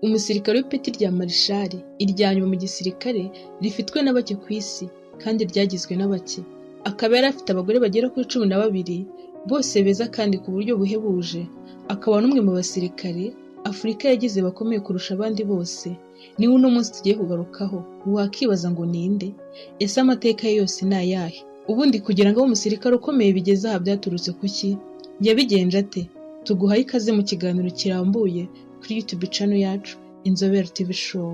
Umusirikare w'ipeti rya Marishali, irya nyuma mu gisirikare rifitwe na bake ku isi kandi ryagizwe na bake. Akaba yari afite abagore bagera kuri 12 bose beza kandi ku buryo buhebuje, akaba n'umwe mu basirikare Afurika yagize bakomeye kurusha abandi bose. Niwe uno munsi tugiye kugarukaho. Wakibaza ngo ninde? Ese amateka ye yose ni ayahe? Ubundi kugira ngo abe umusirikare ukomeye bigeze aha byaturutse ku ki? Yabigenje ate? Tuguhaye ikaze mu kiganiro kirambuye kuri YouTube channel yacu Inzobere TV Show.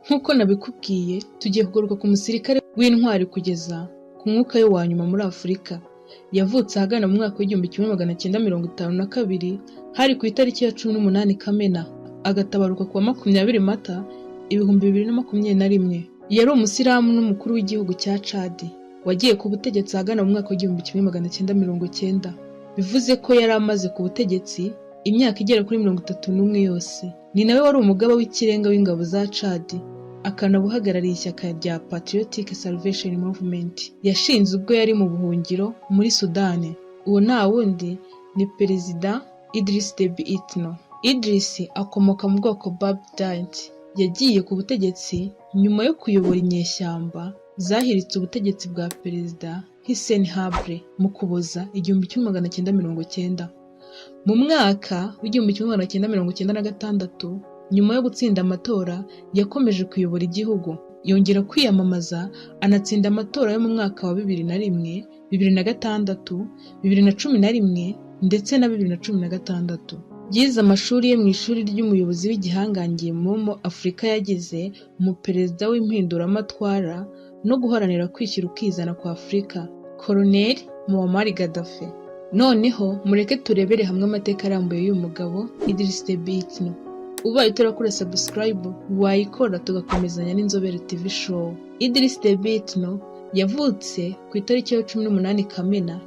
Nk'uko nabikubwiye, tugiye kugaruka ku musirikare w'intwari kugeza ku mwuka we wa nyuma muri Afurika. Yavutse ahagana mu mwaka w'1952, hari ku itariki ya 18 Kamena, agatabaruka ku wa 20 Mata 2021. Yari umusilamu n'umukuru w'igihugu cya Chad, wagiye ku butegetsi ahagana mu mwaka w'1990. Bivuze ko yari amaze ku butegetsi imyaka igera kuri 31 yose. Ni nawe wari umugaba w'ikirenga w'ingabo za Chad, akanaba uhagarariye ishyaka rya Patriotic Salvation Movement yashinze ubwo yari mu buhungiro muri Sudani. Uwo nta wundi ni Perezida Idriss Deby Itno. Idriss akomoka mu bwoko Babdite. Yagiye ku butegetsi nyuma yo kuyobora inyeshyamba zahiritse ubutegetsi bwa Perezida Hissène Habré mu Ukuboza 1990. Mu mwaka w'1996, nyuma yo gutsinda amatora, yakomeje kuyobora igihugu, yongera kwiyamamaza anatsinda amatora yo mu mwaka wa 2001, 2006, 2011 ndetse na 2016. Yize amashuri ye mu ishuri ry'umuyobozi w'igihangange Momo Afurika yagize umuperezida w'impinduramatwara no guharanira kwishyira ukizana kwa Afurika, Colonel Muammar Gaddafi. Noneho mureke turebere hamwe amateka arambuye y'uyu mugabo Idriss Deby Itno. Ubaye utarakora subscribe wayikora tugakomezanya n'Inzobere TV Show. Idriss Deby Itno yavutse ku itariki ya 18 Kamena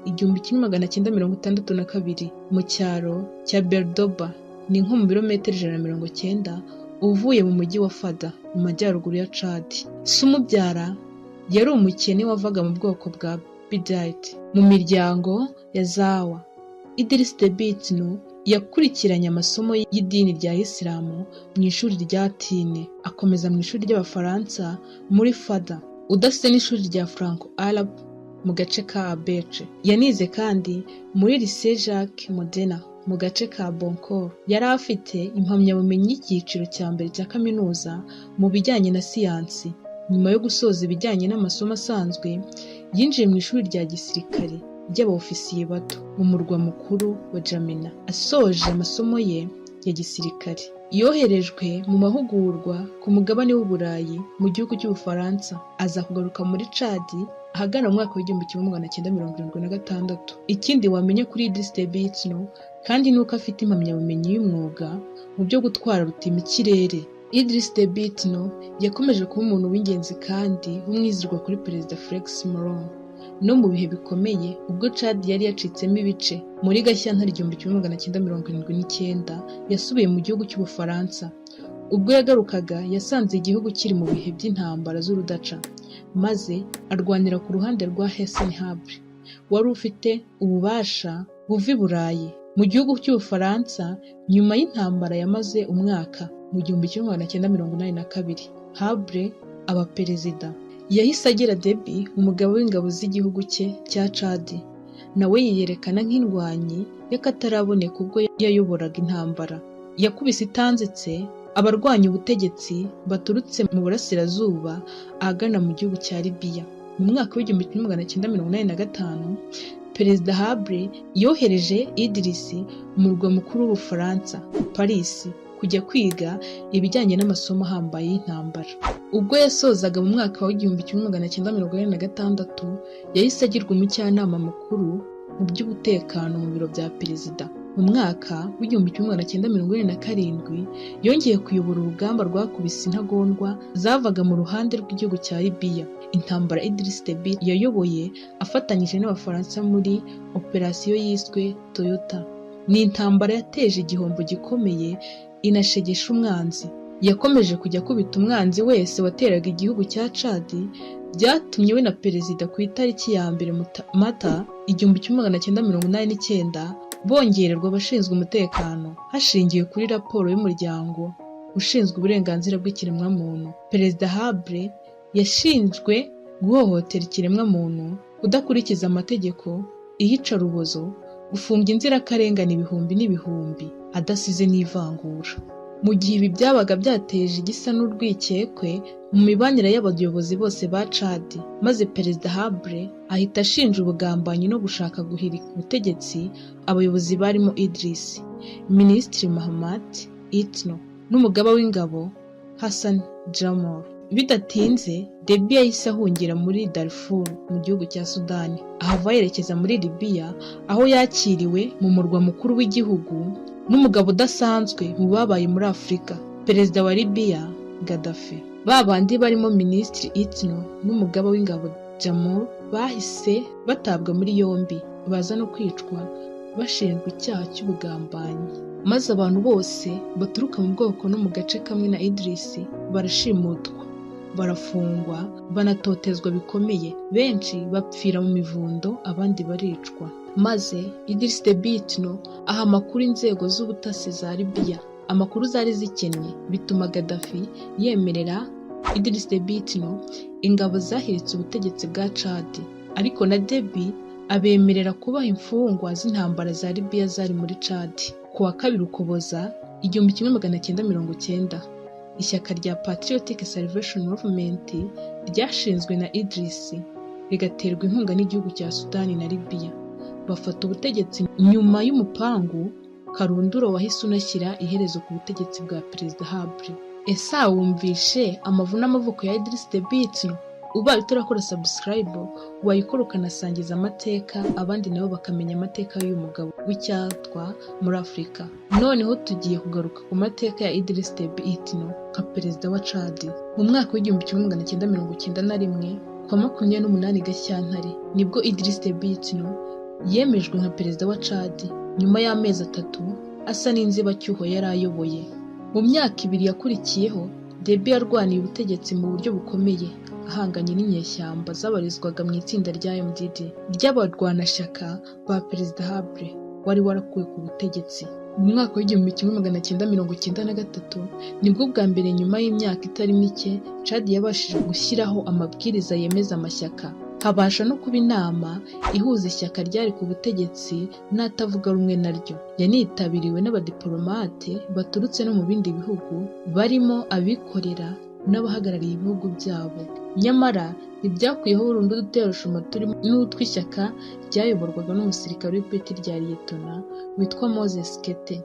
1962 mu cyaro cya Berdoba, ni nko mu birometero 190 uvuye mu mujyi wa Fada mu majyaruguru ya Chad. Se umubyara yari umukene wavaga mu bwoko bwa Bidite mu miryango ya Zawa. Idriss Deby Itno yakurikiranye amasomo y'idini rya Isilamu mu ishuri rya Tine, akomeza mu ishuri ry'Abafaransa muri Fada, udasize n'ishuri rya Franco Arab mu gace ka Abeche. Yanize kandi muri Lycée Jacques Modena mu gace ka Bonkor. Yari afite impamyabumenyi y'icyiciro cya mbere cya kaminuza mu bijyanye na siyansi. Nyuma yo gusoza ibijyanye n'amasomo asanzwe, yinjiye mu ishuri rya gisirikare ry'abofisiye bato mu murwa mukuru wa Jamena. Asoje amasomo ye ya gisirikare, yoherejwe mu mahugurwa ku mugabane w'Uburayi mu gihugu cy'Ubufaransa, aza kugaruka muri Chad ahagana mu mwaka w'1976. Ikindi wamenya kuri Idriss Deby Itno kandi ni uko afite impamyabumenyi y'umwuga mu byo gutwara rutemikirere. Idriss Deby Itno yakomeje kuba umuntu w'ingenzi kandi w'umwizerwa kuri Perezida Felix Malloum no mu bihe bikomeye ubwo Chad yari yacitsemo ibice. Muri Gashyantare 1979 yasubiye mu gihugu cy'Ubufaransa. Ubwo yagarukaga yasanze igihugu kiri mu bihe by'intambara z'urudaca, maze arwanira ku ruhande rwa Hissène Habré wari ufite ububasha buva i Burayi mu gihugu cy'Ubufaransa. Nyuma y'intambara yamaze umwaka mu 1982, Habré aba perezida. Yahise agira Deby umugaba w'ingabo z'igihugu cye cya Chad, nawe yiyerekana nk'indwanyi y'akataraboneka ubwo yayoboraga intambara. Yakubise itanzitse abarwanya ubutegetsi baturutse mu burasirazuba ahagana mu gihugu cya Libya. Mu mwaka w'1985, Perezida Habré yohereje Idriss mu murwa mukuru w'Ubufaransa, Paris, kujya kwiga ibijyanye n'amasomo ahambaye y'intambara. Ubwo yasozaga mu mwaka w'1986, yahise agirwa umujyanama mukuru mu by'umutekano mu biro bya perezida. Mu mwaka w'1947 yongeye kuyobora urugamba rwakubise intagondwa zavaga mu ruhande rw'igihugu cya Libya. Intambara Idriss Deby yayoboye afatanyije n'Abafaransa muri operasiyo yiswe Toyota. Ni intambara yateje igihombo gikomeye, inashegesha umwanzi. Yakomeje kujya akubita umwanzi wese wateraga igihugu cya Chad. Byatumye we na perezida ku itariki ya 1 Mata 1989 bongererwa abashinzwe umutekano, hashingiwe kuri raporo y'umuryango ushinzwe uburenganzira bw'ikiremwamuntu. Perezida Habre yashinjwe guhohotera ikiremwamuntu, kudakurikiza amategeko, iyicarubozo, gufunga inzirakarengane ibihumbi n'ibihumbi adasize n'ivangura. Mu gihe ibi byabaga byateje igisa n'urwikekwe mu mibanire y'abayobozi bose ba Chad, maze Perezida Habre ahita ashinja ubugambanyi no gushaka guhirika ubutegetsi abayobozi barimo Idris, Minisitiri Mahamat Itno n'umugaba w'ingabo Hassan Djamol. Bidatinze, Deby yahise ahungira muri Darfur mu gihugu cya Sudani, ahava yerekeza muri Libya, aho yakiriwe mu murwa mukuru w'igihugu n'umugabo udasanzwe mu babaye muri Afurika, Perezida wa Libya Gaddafi. Ba bandi barimo Minisitiri Itno n'umugaba w'ingabo Djamol bahise batabwa muri yombi, baza no kwicwa bashinjwa icyaha cy'ubugambanyi, maze abantu bose baturuka mu bwoko no mu gace kamwe na Idris barashimutwa, barafungwa, banatotezwa bikomeye. Benshi bapfira mu mivundo, abandi baricwa. Maze Idris Deby Itno aha amakuru inzego z'ubutasi za Libya, amakuru zari zikennye, bituma Gaddafi yemerera Idris Deby Itno ingabo zahiritse ubutegetsi bwa Chad, ariko na Deby abemerera kubaha imfungwa z'intambara za Libya zari muri Chad. Ku wa 2 Ukuboza 1990, ishyaka rya Patriotic Salvation Movement ryashinzwe na Idris, rigaterwa inkunga n'igihugu cya Sudani na Libya, bafata ubutegetsi nyuma y'umupangu karunduro wahise unashyira iherezo ku butegetsi bwa Perezida Habre. Ese wumvishe amavu n'amavuko ya Idris Deby Itno? Ubaye utarakora subscribe, wayikora ukanasangiza amateka abandi, nabo bakamenya amateka y'uyu mugabo w'icyatwa muri Afurika. Noneho tugiye kugaruka ku mateka ya Idris Deby Itno nka perezida wa Chad. Mu mwaka wa 1991, ku wa 28 Gashyantare, nibwo Idris Deby Itno yemejwe nka perezida wa Chad, nyuma y'amezi 3 asa n'inzibacyuho yari ayoboye. Mu myaka 2 yakurikiyeho, Deby yarwaniye ubutegetsi mu buryo bukomeye, ahanganye n'inyeshyamba zabarizwaga mu itsinda rya MDD ry'abarwanashyaka ba Perezida Habre wari warakuwe ku butegetsi. Mu mwaka wa 1993 nibwo bwa mbere nyuma y'imyaka itari mike Chad yabashije gushyiraho amabwiriza yemeza amashyaka, habasha no kuba inama ihuza ishyaka ryari ku butegetsi n'atavuga rumwe naryo. Yanitabiriwe n'abadiplomate baturutse no mu bindi bihugu, barimo abikorera n'abahagarariye ibihugu byabo. Nyamara ntibyakuyeho burundu uduterushuma turimo n'utw'ishyaka ryayoborwaga n'umusirikare w'ipeti rya liyetona witwa Moses Kete,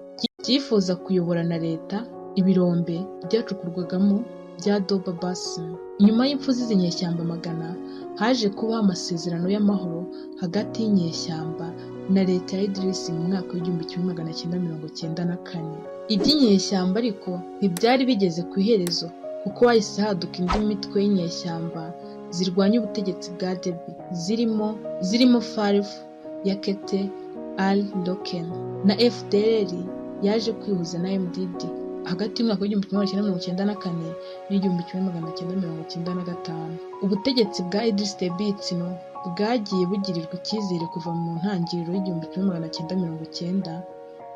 ryifuza kuyobora na leta ibirombe byacukurwagamo bya Doba Basin. Nyuma y'impfu z'izi nyeshyamba magana, haje kubaho amasezerano y'amahoro hagati y'inyeshyamba na leta ya Idris mu mwaka wa 1994. Iby'inyeshyamba ariko ntibyari bigeze ku iherezo, kuko hahise haduka indi mitwe y'inyeshyamba zirwanya ubutegetsi bwa Deby, zirimo FARF ya Kete Al Loken na FDLR yaje kwihuza na MDD hagati y'umwaka wa 1994 n'1995. Ubutegetsi bwa Idris Deby Itno bwagiye bugirirwa icyizere kuva mu ntangiriro y'1990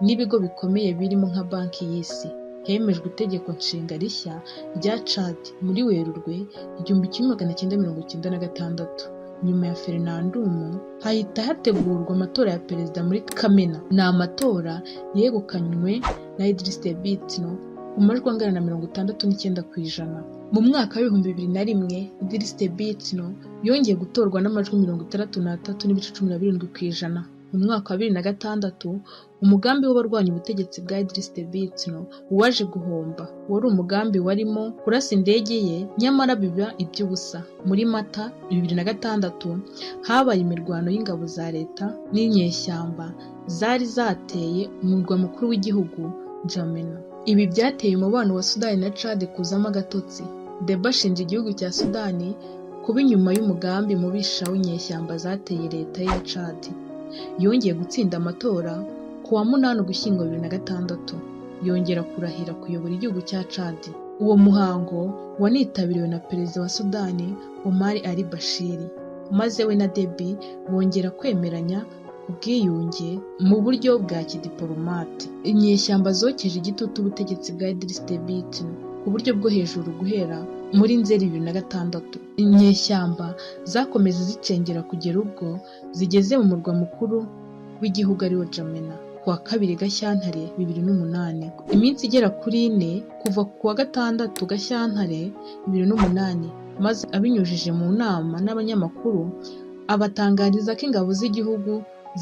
n'ibigo bikomeye birimo nka Banki y'Isi. Hemejwe itegeko nshinga rishya rya Chad muri Werurwe 1996 nyuma ya referendumu, hahita hategurwa amatora ya perezida muri Kamena. Ni amatora yegukanywe na Idris Deby Itno ku majwi angana na 69%. Mu mwaka wa 2001, Idris Deby Itno yongeye gutorwa n'amajwi 63.17%. Mu mwaka wa 2006, umugambi w'abarwanya ubutegetsi bwa Idris Deby Itno waje guhomba. Wari umugambi warimo kurasa indege ye, nyamara biba iby'ubusa. Muri Mata 2006 habaye imirwano y'ingabo za leta n'inyeshyamba zari zateye umurwa mukuru w'igihugu N'Djamena. Ibi byateye umubano wa Sudani na Chad kuzamo agatotsi. Deby ashinja igihugu cya Sudani kuba inyuma y'umugambi mubisha w'inyeshyamba zateye leta ya Chad. Yongeye gutsinda amatora Ku wa 8 Ugushyingo 2006 yongera kurahira kuyobora igihugu cya Chad. Uwo muhango wanitabiriwe na Perezida wa Sudani Omar al-Bashir, maze we na Deby bongera kwemeranya ku bwiyunge mu buryo bwa kidiporomate. Inyeshyamba zokeje igitutu ubutegetsi bwa Idriss Deby Itno ku buryo bwo hejuru guhera muri Nzeri 2006. Inyeshyamba zakomeje zicengera kugera ubwo zigeze mu murwa mukuru w'igihugu ariwo N'Djamena ku wa 2 Gashyantare 2008. Iminsi igera kuri 4 kuva ku wa 6 Gashyantare 2008, maze abinyujije mu nama n'abanyamakuru abatangariza ko ingabo z'igihugu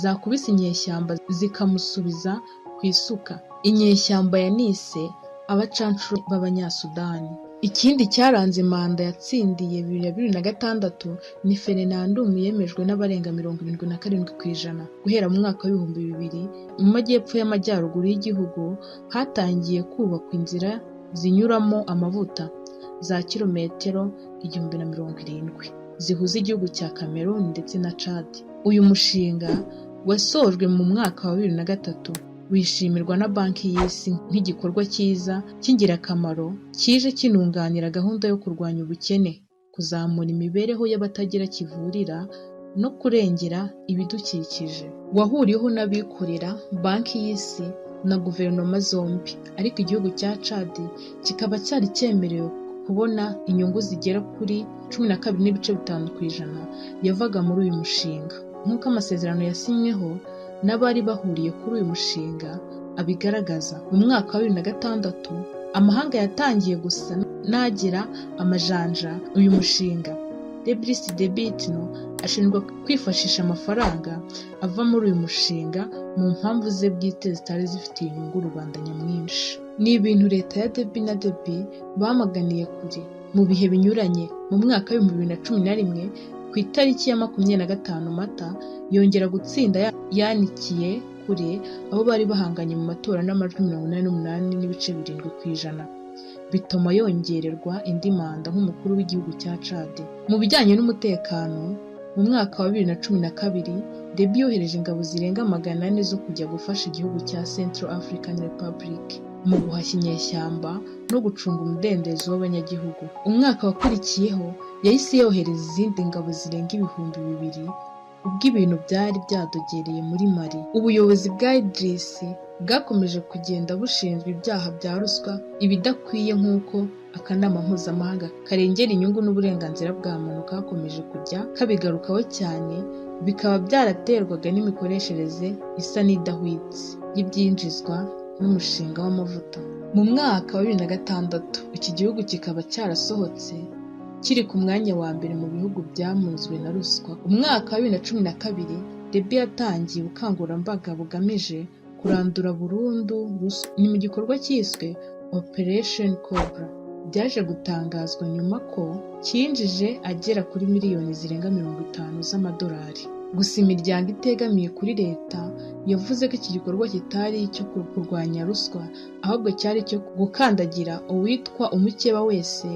zakubise inyeshyamba zikamusubiza ku isuka. Inyeshyamba yanise abacancuro b'Abanyasudani. Ikindi cyaranze manda yatsindiye 2006 ni referendum yemejwe n'abarenga 77% guhera mu mwaka w'2000. Mu majyepfo y'amajyaruguru y'igihugu hatangiye kubakwa inzira zinyuramo amavuta za kilometero 1070 zihuza igihugu cya Cameroon ndetse na Chad. Uyu mushinga wasojwe mu mwaka wa 2003, wishimirwa na Banki y'Isi nk'igikorwa cyiza cy'ingirakamaro kije kinunganira gahunda yo kurwanya ubukene, kuzamura imibereho y'abatagira kivurira no kurengera ibidukikije. Wahuriweho n'abikorera, Banki y'Isi na guverinoma zombi, ariko igihugu cya Chad kikaba cyari cyemerewe kubona inyungu zigera kuri 12.5% yavaga muri uyu mushinga, nk'uko amasezerano yasinyweho n'abari bahuriye kuri uyu mushinga abigaragaza. Mu mwaka wa 2006 amahanga yatangiye gusa n'agira amajanja uyu mushinga. Idriss Deby Itno ashinjwa kwifashisha amafaranga ava muri uyu mushinga mu mpamvu ze bwite zitari zifitiye inyungu rubanda nyamwinshi. Ni ibintu leta ya Deby na Deby bamaganiye kure mu bihe binyuranye. Mu mwaka wa 2011 ku itariki ya 25 Mata yongera gutsinda yanikiye kure abo bari bahanganye mu matora n'amajwi 88.7%, bituma yongererwa indi manda nk'umukuru w'igihugu cya Chad. Mu bijyanye n'umutekano, mu mwaka wa 2012 Deby yohereje ingabo zirenga 400 zo kujya gufasha igihugu cya Central African Republic mu guhashya inyeshyamba no gucunga umudendezo w'abanyagihugu. Umwaka wakurikiyeho yahise yohereza izindi ngabo zirenga 2000 ubwo ibintu byari byadogereye muri Mali. Ubuyobozi bwa Idriss bwakomeje kugenda bushinjwa ibyaha bya ruswa, ibidakwiye nk'uko akanama mpuzamahanga karengera inyungu n'uburenganzira bwa muntu kakomeje kujya kabigarukaho cyane, bikaba byaraterwaga n'imikoreshereze isa n'idahwitse y'ibyinjizwa n'umushinga w'amavuta. Mu mwaka wa 2006 iki gihugu kikaba cyarasohotse kiri ku mwanya wa mbere mu bihugu byamunzwe na ruswa. Umwaka wa 2012 Deby yatangiye ubukangurambaga bugamije kurandura burundu ruswa. Ni mu gikorwa cyiswe Operation Cobra. Byaje gutangazwa nyuma ko cyinjije agera kuri miliyoni zirenga 50 z'amadolari. Gusa imiryango itegamiye kuri leta yavuze ko iki gikorwa kitari icyo kurwanya ruswa, ahubwo cyari icyo gukandagira uwitwa umukeba wese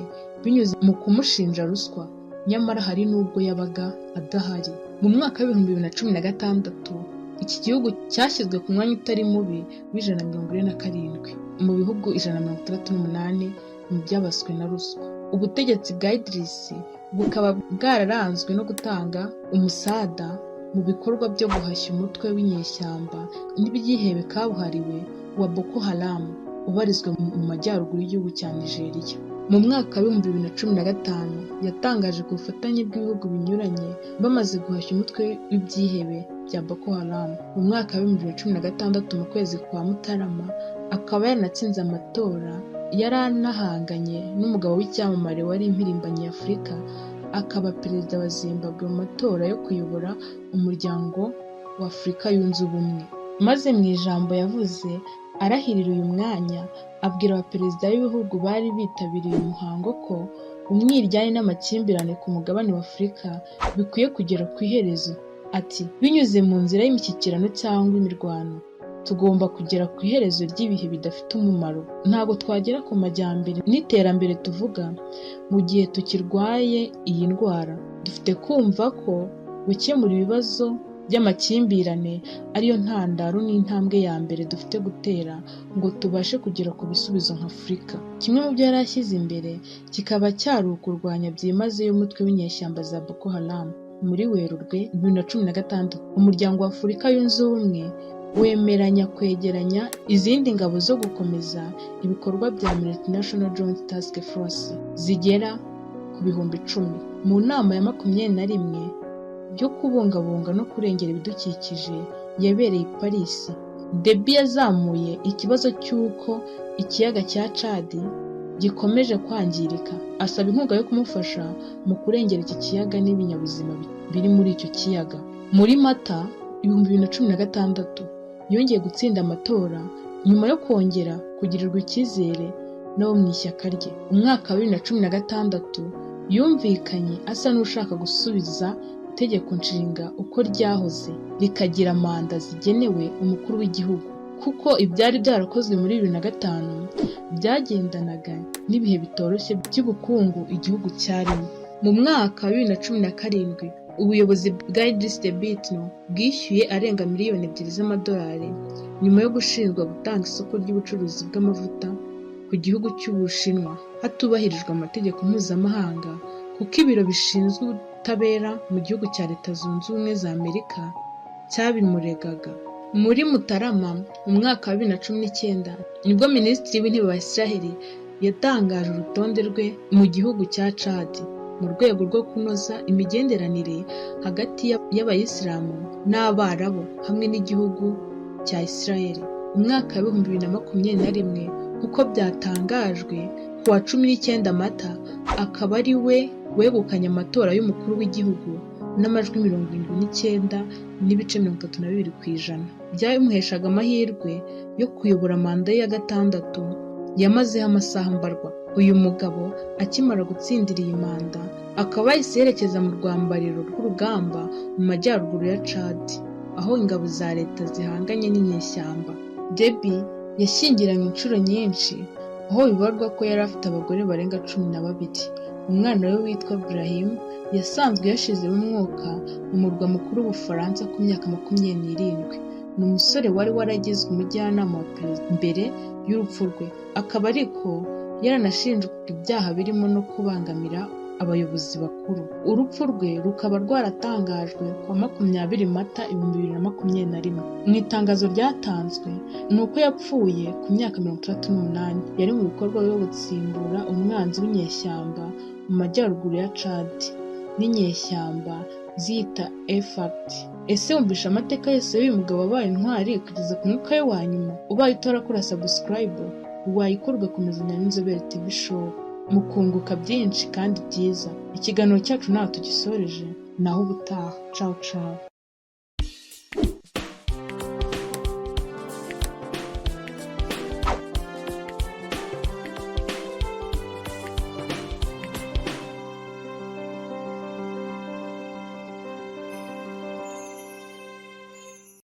binyuze mu kumushinja ruswa, nyamara hari n'ubwo yabaga adahari. Mu mwaka wa 2016 iki gihugu cyashyizwe ku mwanya utari mubi wa 147 mu bihugu 168 mu byabaswe na ruswa. Ubutegetsi bwa Idriss bukaba bwararanzwe no gutanga umusada mu bikorwa byo guhashya umutwe w'inyeshyamba n'ibyihebe kabuhariwe wa Boko Haram ubarizwa mu majyaruguru y'igihugu cya Nigeria. Mu mwaka wa 2015 yatangaje ku bufatanye bw'ibihugu binyuranye bamaze guhashya umutwe w'ibyihebe bya Boko Haram. Mu mwaka wa 2016 mu kwezi kwa Mutarama akaba yaranatsinze amatora yari anahanganye n'umugabo w'icyamamare wari impirimbanyi y'Afurika, akaba perezida wa Zimbabwe mu matora yo kuyobora umuryango wa Afurika yunze ubumwe. Maze mu ijambo yavuze arahirira uyu mwanya, abwira abaperezida b'ibihugu bari bitabiriye uyu muhango ko umwiryane n'amakimbirane ku mugabane wa Afurika bikwiye kugera ku iherezo. Ati binyuze mu nzira y'imishyikirano cyangwa imirwano, tugomba kugera ku iherezo ry'ibihe bidafite umumaro. Ntabwo twagera ku majyambere n'iterambere tuvuga mu gihe tukirwaye iyi ndwara. Dufite kumva ko gukemura ibibazo by'amakimbirane ariyo ntandaro n'intambwe ya mbere dufite gutera ngo tubashe kugera ku bisubizo nka Afurika. Kimwe mu byo yari ashyize imbere kikaba cyari ukurwanya byimazeyo umutwe w'inyeshyamba za Boko Haram. Muri Werurwe 2016, Umuryango wa Afurika Yunze Ubumwe wemeranya kwegeranya izindi ngabo zo gukomeza ibikorwa bya Multinational Joint Task Force zigera ku 10,000. Mu nama ya 21 yo kubungabunga no kurengera ibidukikije yabereye i Paris, Deby yazamuye ikibazo cy'uko ikiyaga cya Chad gikomeje kwangirika, asaba inkunga yo kumufasha mu kurengera iki kiyaga n'ibinyabuzima biri muri icyo kiyaga. Muri Mata 2016 yongeye gutsinda amatora nyuma yo kongera kugirirwa icyizere n'abo mu ishyaka rye. Umwaka wa 2016 yumvikanye asa n'ushaka gusubiza itegeko nshinga uko ryahoze, rikagira manda zigenewe umukuru w'igihugu, kuko ibyari byarakozwe muri 2005 byagendanaga n'ibihe bitoroshye by'ubukungu igihugu cyarimo. Mu mwaka wa 2017, ubuyobozi bwa Idriss Deby Itno bwishyuye arenga miliyoni 2 z'amadolari nyuma yo gushinjwa gutanga isoko ry'ubucuruzi bw'amavuta ku gihugu cy'Ubushinwa hatubahirijwe amategeko mpuzamahanga, kuko ibiro bishinzwe ubutabera mu gihugu cya Leta Zunze Ubumwe za Amerika cyabimuregaga. Muri Mutarama mu mwaka wa 2019 nibwo Minisitiri w'Intebe wa Israel yatangaje urutonde rwe mu gihugu cya Chad mu rwego rwo kunoza imigenderanire hagati y'Abayisilamu n'Abarabu hamwe n'igihugu cya Israel. Umwaka wa 2021, nk'uko byatangajwe ku wa 19 Mata, akaba ari we wegukanye amatora y'umukuru w'igihugu n'amajwi 79.32%. Byamuheshaga amahirwe yo kuyobora manda ye ya gatandatu yamazeho amasaha mbarwa. Uyu mugabo akimara gutsindira iyi manda akaba yahise yerekeza mu rwambariro rw'urugamba mu majyaruguru ya Chad, aho ingabo za leta zihanganye n'inyeshyamba. Deby yashyingiranywe inshuro nyinshi, aho bibarwa ko yari afite abagore barenga 12. Umwana we witwa Brahim yasanzwe yashizemo umwuka mu murwa mukuru w'Ubufaransa ku myaka 27. Ni umusore wari waragizwe umujyanama wa perezida mbere y'urupfu rwe, akaba ariko yaranashinjwaga ibyaha birimo no kubangamira abayobozi bakuru. Urupfu rwe rukaba rwaratangajwe ku wa 20 Mata 2021. Mu itangazo ryatanzwe ni uko yapfuye ku myaka 68, yari mu bikorwa byo gutsimbura umwanzi w'inyeshyamba mu majyaruguru ya Chad n'inyeshyamba ziyita EFACT. Ese wumvishe amateka yose y'uyu mugabo wabaye intwari kugeza ku mwuka we wa nyuma? Ubaye utarakora subscribe, wayikora ugakomezanya n'Inzobere TV Show mukunguka byinshi kandi byiza. Ikiganiro cyacu ntaho tugisoreje, naho ubutaha. Ciao ciao.